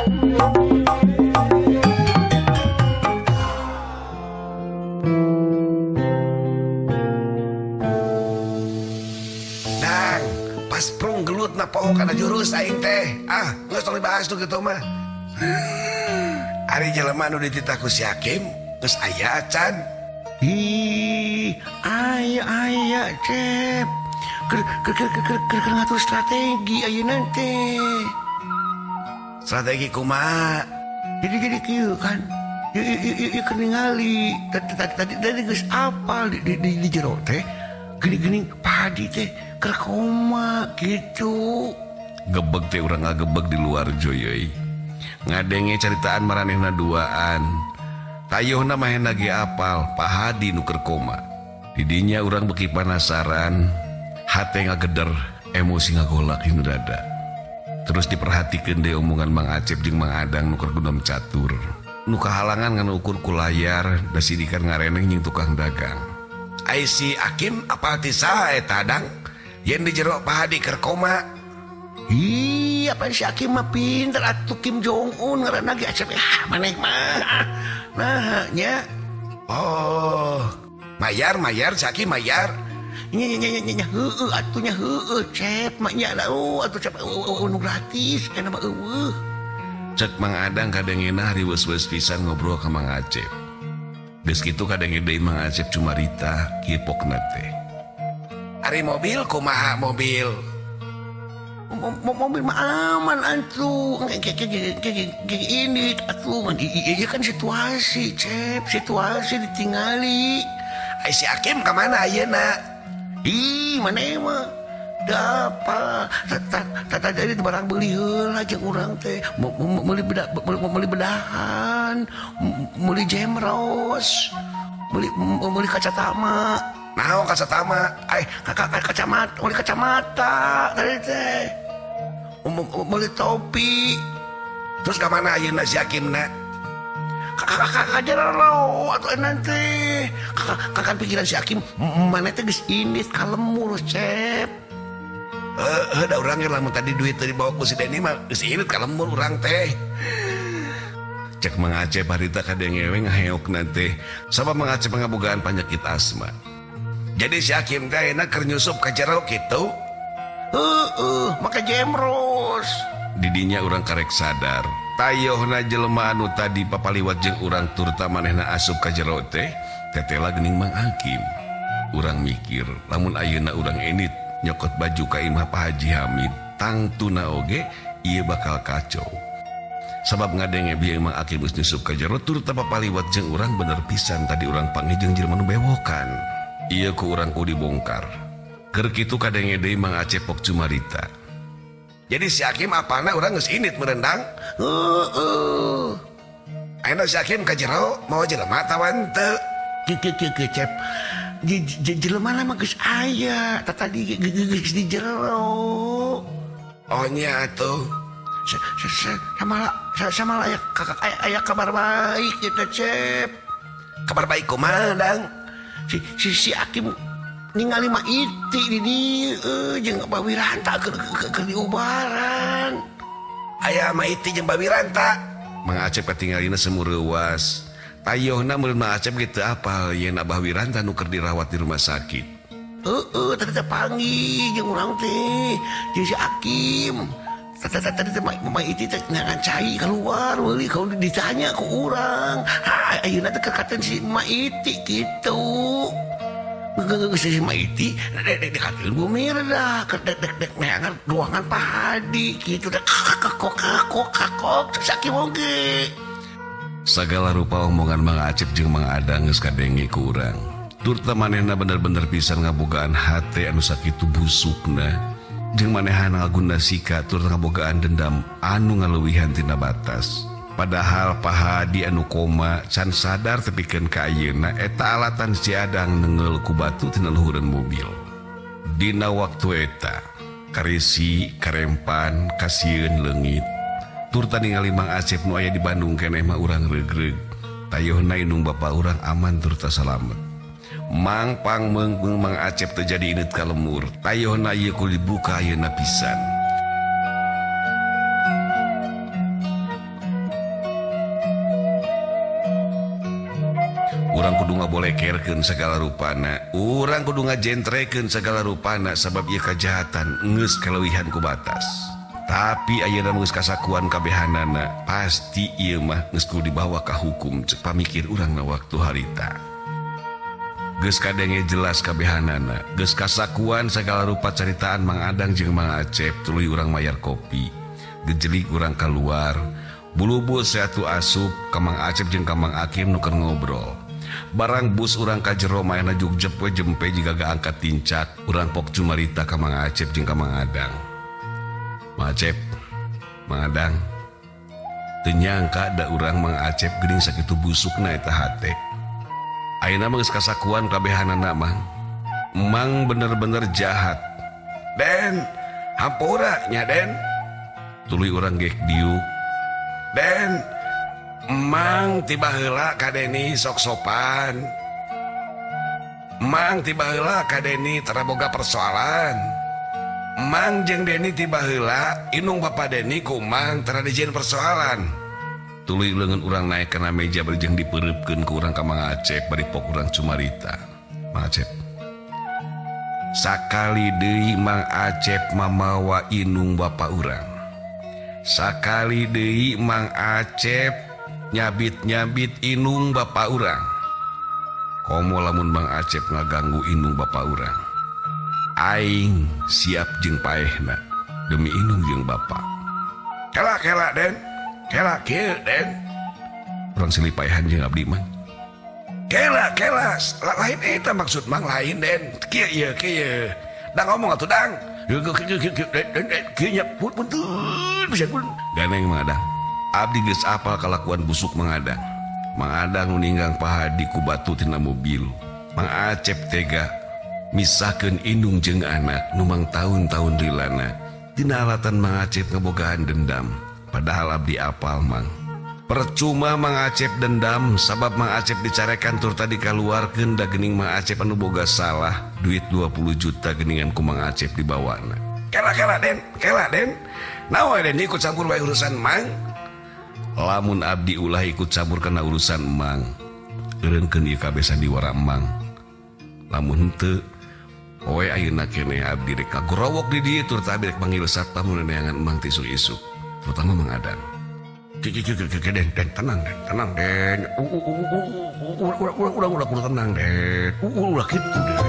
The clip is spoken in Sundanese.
Dang, pas prung gelut na poho kana jurus aing teh. Ah, geus tong dibahas tuh kitu mah. Ari jelema nu dititah ku si Hakim geus aya acan. Ih, aya aya Cep. Keur keur keur keur keur keur ngatur strategi ayeuna teh. Strategi kumaha? Jadi kieu kan. Ieu ieu ieu ieu keur ningali tadi tadi tadi geus apal di jero teh. Gini-gini padi teh keur koma gitu. Gebeg teh urang ngagebeg di luar joy euy. Ngadenge caritaan maranehna duaan. Tayohna mahena ge apal Pak Hadi nu keur koma. Didinya urang beuki panasaran, hate ngageder, emosi ngagolak dina dada. Terus diperhatikeun deui omongan Mang Acep jeung Mang Adang nu keur gundam catur. Nu kahalangan ngan ukur ku layar da sidikan ngareneng jeung tukang dagang. Ai si Akim apal ti saha eta Dang? Yen di jero Pak Hadi keur koma. Ih, apa si Akim mah pinter atuh Kim Jong Un ngaranna ge Acep ah maneh mah. Nah, nya. Oh, mayar mayar si Akim mayar. Nya nya nya nya nya heueuh atuh nya heueuh Cep mah nya oh atuh Cep eueuh nu gratis eta mah eueuh. Cek Mang Adang kadengena riweus-weus pisan ngobrol ka Mang Acep. Geus kitu kadenge deui Mang Acep cumarita kieu pokna teh. Ari mobil kumaha mobil? Mobil mah aman atuh. Kayak ini atuh iya kan situasi Cep, situasi ditingali. Ai si Akim ka mana ayeuna? Ih, mana mah dapat tadi barang beli heula jeung urang teh meuli beda meuli bedahan, meuli jemros, meuli meuli kacatama. Naon kacatama? Ai kacamata, meuli kacamata tadi teh. Meuli topi. Terus ka mana ayeuna si Akimna? Kakak jero atuh nanti. Kakak pikiran si Akim mana teh geus indit ka lemur Cep. Heeh, da urang ge lamun tadi duit tadi dibawa ku si Deni mah geus indit ka lemur urang teh. Cek Mang Acep harita kadenge we ngaheokna teh sabab Mang Acep ngabogaan panyakit asma. Jadi si Akim teh ayeuna keur nyusup ka jero kitu. Heeh, make jemros. Didinya urang karek sadar. Tayohna jelema anu tadi papaliwat jeung urang turta manehna asup ka jero teh, tetela geuning Mang Akim. Urang mikir, lamun ayeuna urang enit nyokot baju ka imah Pak Haji Hamid, tangtuna oge ieu bakal kacau. Sabab ngadenge bieu Mang Akim geus nyusup ka jero turta papaliwat jeung urang bener pisan tadi urang panggih jeung jelema nu bewokan. Ieu ku urang ku dibongkar. Keur kitu kadenge deui Mang Acep pok cumarita. Jadi si Akim apalna urang geus indit merendang? Heeh. Ayeuna si Akim ka jero mawa jelema atawa henteu? Kieu kieu kieu Cep. Jelema mah geus aya, tadi geus di jero. Oh nya atuh. Sama sama aya aya kabar baik gitu Cep. Kabar baik kumaha Dang? Si si si Akim ningali mah iti di dieu jeung Bah Wiranta keur keur diubaran. Aya mah iti jeung Bah Wiranta. Mang Acep katingalina semu reuwas. Tayohna meureun Mang Acep ge teu apal yen Abah Wiranta nu keur dirawat di rumah sakit. Heeh, tadi teh panggih jeung urang teh jeung si Akim. Tadi teh mah iti teh ngan cai keluar meuli kalau ditanya ku urang. Ayeuna teh kakaten si Ma Iti kitu. Geus si Ma Iti dek dikateun Bu Mirda keur dek dek dek neangan ruangan Pak Hadi kitu dek kakok kakok kakok si Akim oge. Sagala rupa omongan Mang Acep jeung Mang Adang geus kadenge ku urang. Turta manehna bener-bener pisan ngabogaan hate anu sakitu busukna jeung manehna ngaguna sika turta ngabogaan dendam anu ngaleuwihan tina batas. Padahal Pak Hadi anu koma can sadar tepikeun ka ayeuna eta alatan si Adang nengeul ku batu tina luhureun mobil. Dina waktu eta karisi karempan kasieun leungit. Turta ningali Mang Acep nu aya di Bandung keneh mah urang regreg. Tayohna indung bapa urang aman turta salamet. Mang pang meungpeung Mang Acep teu jadi ineut ka lemur. Tayohna ieu kudu dibuka ayeuna pisan. Urang kudu ngabolekerkeun sagala rupana, urang kudu ngajentrekeun sagala rupana sabab ieu kajahatan geus kaleuwihan ku batas. Tapi ayeuna geus kasakuan kabehanana, pasti ieu mah geus kudu dibawa ka hukum cek pamikir urang na waktu harita. Geus kadenge jelas kabehanana, geus kasakuan sagala rupa caritaan Mang Adang jeung Mang Acep, tuluy urang mayar kopi. Gejelik urang keluar, bulubus satu asup ka Mang Acep jeung ka Mang Akim nu keur ngobrol. Barang bus urang ka jero maena jugjep we jempe jiga angkat tincak, urang pok cumarita ka Mang Acep jeung ka Mang Adang. Mang Acep, Mang Adang, teu nyangka da urang Mang Acep geuning sakitu busukna eta hate. Ayeuna mah geus kasakuan kabehanana Mang. Mang bener-bener jahat. Den, hampura nya Den. Tuluy urang gek diuk. Den, Mang tiba heula ka Deni sok sopan. Mang tiba heula ka Deni tara boga persoalan. Mang jeung Deni tiba heula inung Bapa Deni ku Mang tara dijieun persoalan. Tuluy leungeun urang naek kana meja bari jeung dipeureupkeun ku urang ka Mang Acep bari pok urang cumarita. Mang Acep, sakali deui Mang Acep mamawa inung bapa urang. Sakali deui Mang Acep nyabit-nyabit inung bapa urang. Komo lamun Mang Acep ngaganggu inung bapa urang, aing siap jeung paehna demi inung jeung bapa. Kela kela Den, kela kieu Den. Urang silih paehan jeung abdi Mang. Kela kela, lain eta maksud Mang lain Den. Kieu ieu kieu. Dang ngomong atuh dang. Kieu nya punten bisa pun. Ganeng Mang Adang. Abdi geus apal kalakuan busuk Mang Adang. Mang Adang nu ninggang pahadi ku batu tina mobil. Mang Acep tega misahkeun indung jeung anak nu mang tahun-tahun lilana. Tina alatan Mang Acep ngabogaan dendam. Padahal abdi apal Mang. Percuma Mang Acep dendam sabab Mang Acep dicarekan tur tadi kaluarkeun da geuning Mang Acep anu boga salah duit 20 juta geuningan ku Mang Acep dibawana. Kela kela Den, kela Den. Naon Den ikut campur wae urusan Mang? Lamun abdi ulah ikut campur kana urusan Mang, eureunkeun ieu kabeh sandiwara Mang. Lamun henteu poe ayeuna keneh abdi rek kagorowok di dieu tur tadi rek panggil satpam nu neangan Mang ti isuk-isuk, terutama Mang Adang. Den, Den, tenang Den, tenang Den. Ulah ulah ulah tenang Den. Ulah kitu Den.